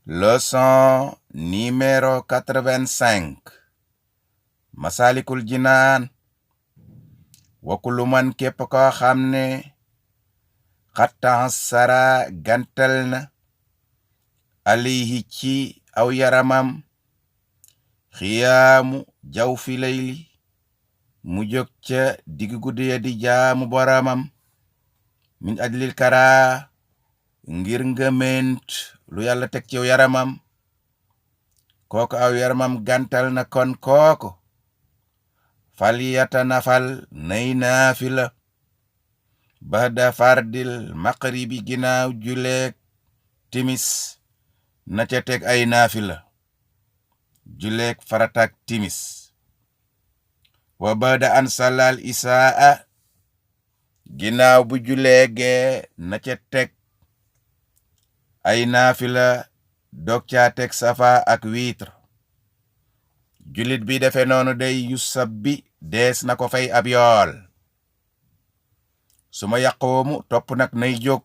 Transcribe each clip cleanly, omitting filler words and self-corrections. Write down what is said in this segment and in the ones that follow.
Leçon numéro 85. Masalikul Jinaan. wa kullu man képp koo xam ne xattan sara gantal na alayhi ci aw yaramam xiyaamu jaw fi layli mu jóg ca digg guddi ya di jaamu boromam min ajlil kara ngir ngëment lu yàlla teg ci yaramam kooku aw yaramam gantal na kon kooku faliyata nafal nay naafila bada fardil maqribi ginaaw juleeg timis na ca teg ay naafila juleeg faratak timis wa bada an salal isaa ginaaw bu juleege na ca teg ay naafila dog ca teg safa ak witre julit bi defe noonu day yusabbi dees na ko fay ab yool suma yaqoomu topp nag nay jóg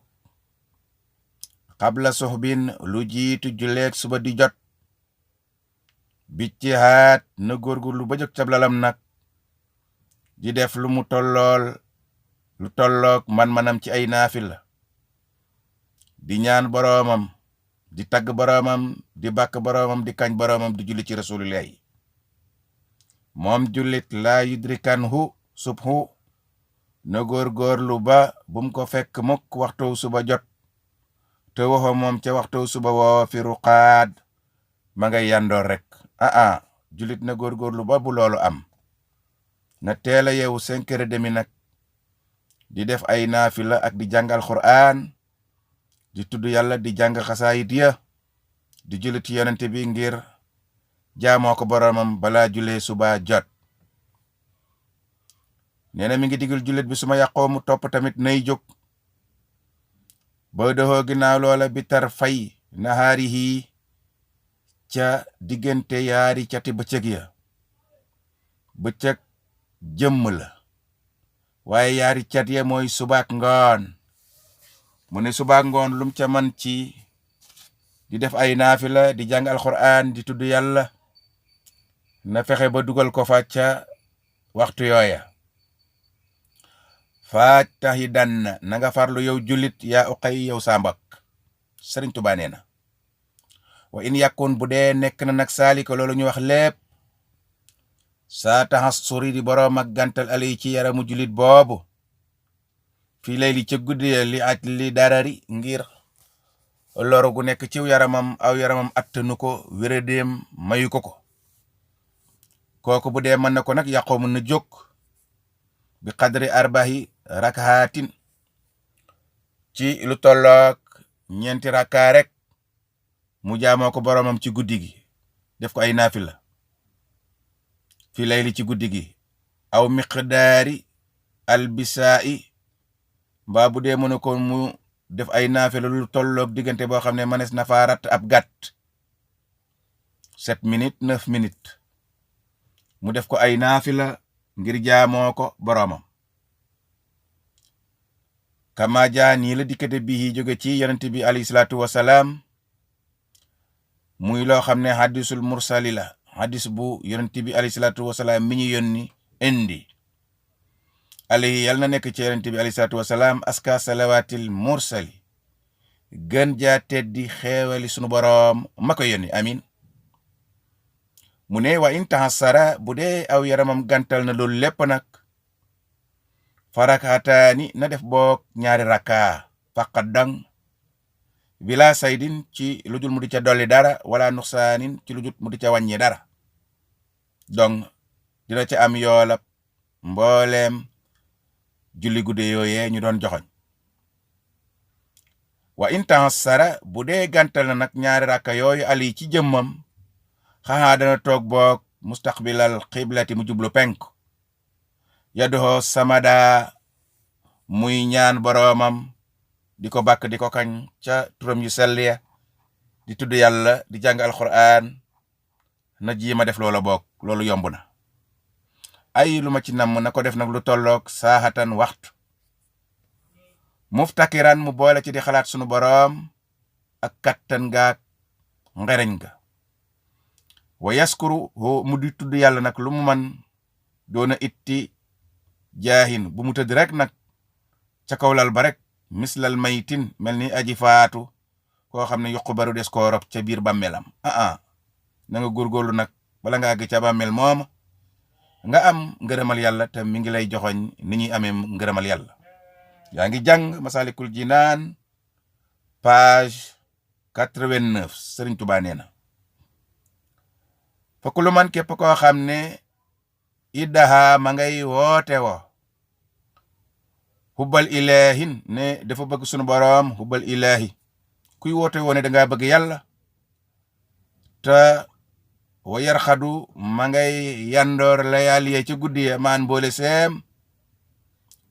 xabla suxbin lu jiitu juleeg suba di jot bicci haat na góorgóorlu ba jóg cablalam nag di def lu mu tolloog man-manam ci ay naafila di ñaan boroomam di tagg boroomam di bàkk boroomam di kañ boroomam di julli ci rasulillahi moom jullit laa yudrikanhu subhu na góorgóorlu ba bum ko fekk mukk waxtu suba jot te waxo moom ca waxtu suba woo fi ruqaad ma ngay yandoor rek jullit na góorgóorlu ba bu loolu am na teel a yeewu 5h30 nag di def ay naafila ak di jàng alquran di tudd yàlla di jàng xasaayit ya di jullit ci yonente bi ngir jaamoo ko boromam balaa julee suba jot nee na mi ngi digul jullit bi suma yàqoo mu topp tamit nay jóg boo doxoo ginnaaw loola bi tar fay nahaarihi ca diggante yaari cati bëccëg ya bëccëg jëmm la waaye yaari cat ya mooy subaak ngoon mu ne subaak ngoon lum ca man ci di def ay naafila di jàng alquran di tudd yàlla na fexe ba dugal ko fa ca waxtu yooya faaj taxi dan na nga farlu yow jullit yaa uqay yow sa mbokk Sëriñ Tuubaa nee na wa in yàkkun bu dee nekk na nag saalika loolu ñu wax lépp saa taxas suri di boroom ak gantal alay ci yaramu jullit boobu fii lay li ca guddi li aj li darari ngir loru gu nekk ciw yaramam aw yaramam attanu ko wéradéem mayu ko kooku bu dee mën na ko nag yàqoo mën na jóg bi qadri arbahi rakaatin ci lu tolloog 4 rakka rek mu jaamoo ko boromam ci guddi gi def ko ay naafila fi layli ci guddi gi aw miqdaari albisaa'i mbaa bu dee mënu ko mu def ay naafila lu tolloog diggante boo xam ne manes na fa rat ab gàtt 7 minutes 9 minutes mu def ko ay naafila ngir jaamoo ko boromam kama jaa nii la dikkate bi jóge ci yonent bi alayhi salaatu wasalaam muy loo xam ne hadisul mursali la hadis bu yonent bi alayhi salaatu wasalaam mi ñu yónni indi alayhi yal na nekk ci yonent bi alayhi salaatu wasalaam aska salawaatil mursali gën jaa teddi xeewali sunu boroom ma ko yónni amin mu ne wa in tahassara bu dee aw yaramam gantal na loolu lépp nag farakataani na def boog 2 rakka faqat dang bila saydin ci lu dul mu di ca dolli dara wala nuxsaanin ci lu dul mu di ca wàññi dara donc dina ca am yoolab mbooleem julli gudde yooyee ñu doon joxoñ wa in tahassara bu dee gantal na nag 2 rakka yooyu ali ci jëmmam xaxaa dana toog boog mustaqbilal xiblati mu jublu penku yadoxoo samada muy ñaan boroomam di ko bàkk di ko kañ ca turam yu sell ya di tudd yàlla di jàng alquran na jiima def loola boog loolu yomb na ay lu ma ci namm na ko def nag lu tolloog saaxatan waxtu muftakiran mu boole ci di xalaat sunu boroom ak kattan gaak ngereñ ga wa yaskuru mu di tudd yàlla nag lu mu man doona itti jaahin bu mu tëdd rek nag ca kaw lal ba rek mislal maytin mel ni aji faatu koo xam ne yuqu baru des koo rob ca biir bàmmeelam na nga góorgóorlu nag bala nga àgg ca bàmmeel moom nga am ngërëmal yàlla te mi ngi lay joxoñ ni ñuy amee ngërëmal yàlla. yaa ngi jàng Masalikul Jinaan page 89 Sëriñ Tuubaa nee na fa kullu man képp koo xam ne iddaha ma ngay woote wo hubbal ilahin ne dafa bëgg sunu boroom hubbal ilahi kuy woote woo ne dangaa bëgg yàlla te wa yarxadu ma ngay yandoor layaaliye ci guddi ya maan boole seem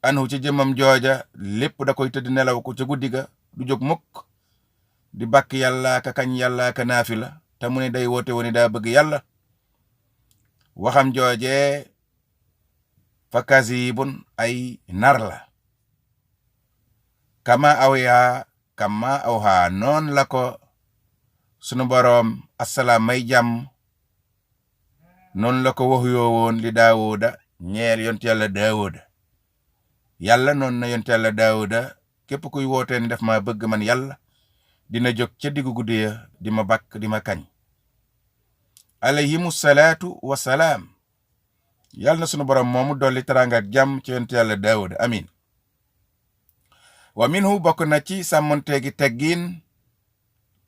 anhu ci jëmmam jooja lépp da koy tëdd nelaw ko ca guddi ga du jóg mukk di bàkk yàlla ka kañ yàlla ka naafila te mu ne day woote woo ne daa bëgg yàlla waxam jooje fa kasibun ay nar la kama awha noon la ko sunu boroom assalaam may jàmm noonu la ko waxu yoo woon li daawuda ñeel yonte yàlla daawuda yàlla noonu na yonte yàlla daawuda képp kuy wootee ni def ma bëgg man yàlla dina jóg ca diggu guddi ya di ma bakk di ma kañ alayhimu salaatu wasalaam yàlla na sunu borom moomu dolli teraanga ak jàmm ci yonte yàlla daawuda amin wa minhu bokk na ci sàmmonteegi teggin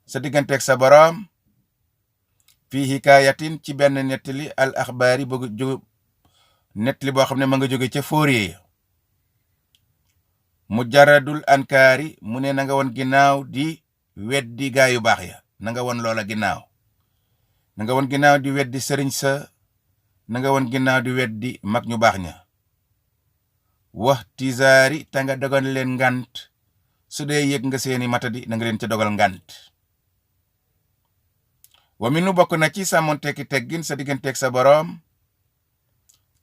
sa digganteeg sa borom fii hikayatin ci benn nettali al axbaari bëgg jóg nettali boo xam ne ma nga jóge ca fóoree mujaradul ankaari mu ne na nga won ginnaaw di weddi gaa yu baax ya na nga won loola ginnaaw na nga won ginnaaw di weddi sëriñ sa na nga won ginnaaw di weddi mag ñu baax ña wax tizaari ta nga dogal leen ngant su dee yëg nga seeni matadi na nga leen ca dogal ngant wa minu bokk na ci sàmmonteeki teggin sa digganteeg sa boroom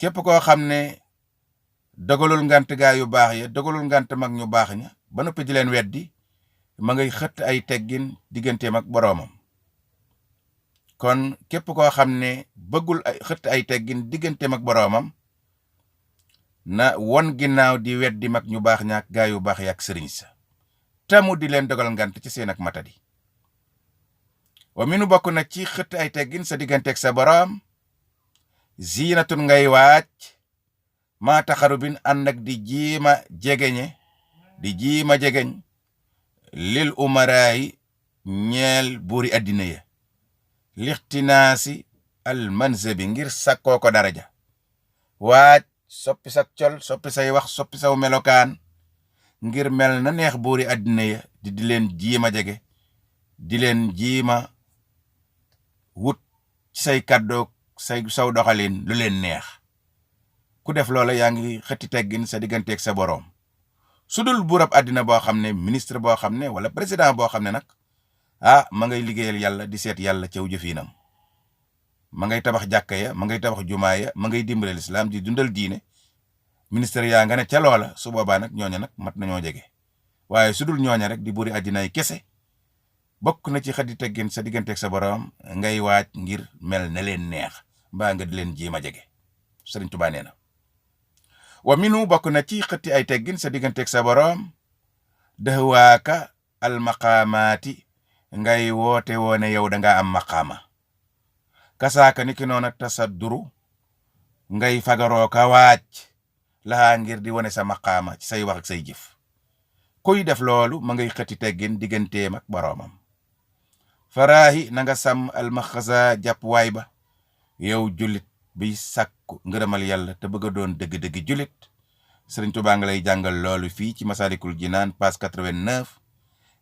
képp koo xam ne dogalul ngant gaa yu baax ya dogalul ngant mag ñu baax ña ba noppi di leen weddi ma ngay xëtt ay teggin digganteem ak boroomam kon képp koo xam ne bëggul ay xëtt ay teggin digganteem ak boroomam na won ginnaaw di weddi mag ñu baax ñaak gaa yu baax yaak sëriñ sa tamu di leen dogal ngant ci seen ak matadi wa minu bokk na ci xëtt ay teggin sa digganteeg sa boroom ziinatun ngay waaj maa taxarubin ànd ak di jiima jegeñ lil umaraayi ñeel buuri addina ya lixtinaasi al manzabi ngir sakkoo ko daraja waaj soppi sak col soppi say wax soppi saw melokaan ngir mel na neex buuri addina ya di leen jiima jege di leen jiima wut ci say kàddoog saw doxalin lu leen neex ku def loola yaa ngi xëtti teggin sa digganteeg sa boroom sudul buurab àddina boo xam ne ministre boo xam ne wala président boo xam ne nag ma ngay liggéeyal yàlla di seet yàlla caw jëfinam ma ngay tabax jàkka ya ma ngay tabax jumaa ya ma ngay dimbale lislaam di dundal diine ministre yaa nga ne ca loola su boobaa nag ñooña nag mat nañoo jege waaye sudul ñooña rek di buuri àddinaay kese bokk na ci xëtti teggin sa digganteeg sa boroom ngay waaj ngir mel ne leen neex mbaa nga di leen jiima jege Sëriñ Tuubaa nee na wa minu bokk na ci xëtti ay teggin sa digganteeg sa boroom dëhwaaka almaqaamaati ngay woote woone yow danga am maqaama kasaaka ni ki noona tasadduru ngay fagaroo ka waaj laxaa ngir di wone sa maqaama ci say wax ak say jëf kuy def loolu ma ngay xëtti teggin digganteem ak boroomam faraahi na nga sàmm almaxasa jàpp waay ba yow jullit bi sàkku ngërëmal yàlla te bëgg a doon dëgg-dëgg jullit Sëriñ Tuubaa nga lay jàngal loolu fii ci Masalikul Jinaan page 89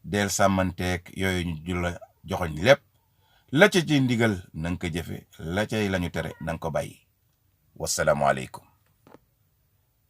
del sàmmanteeg yooyu ñu jula joxoñ lépp la ca ci ndigal na nga ko jëfe la cay lañu tere na nga ko bàyyi wasalaamu aleykum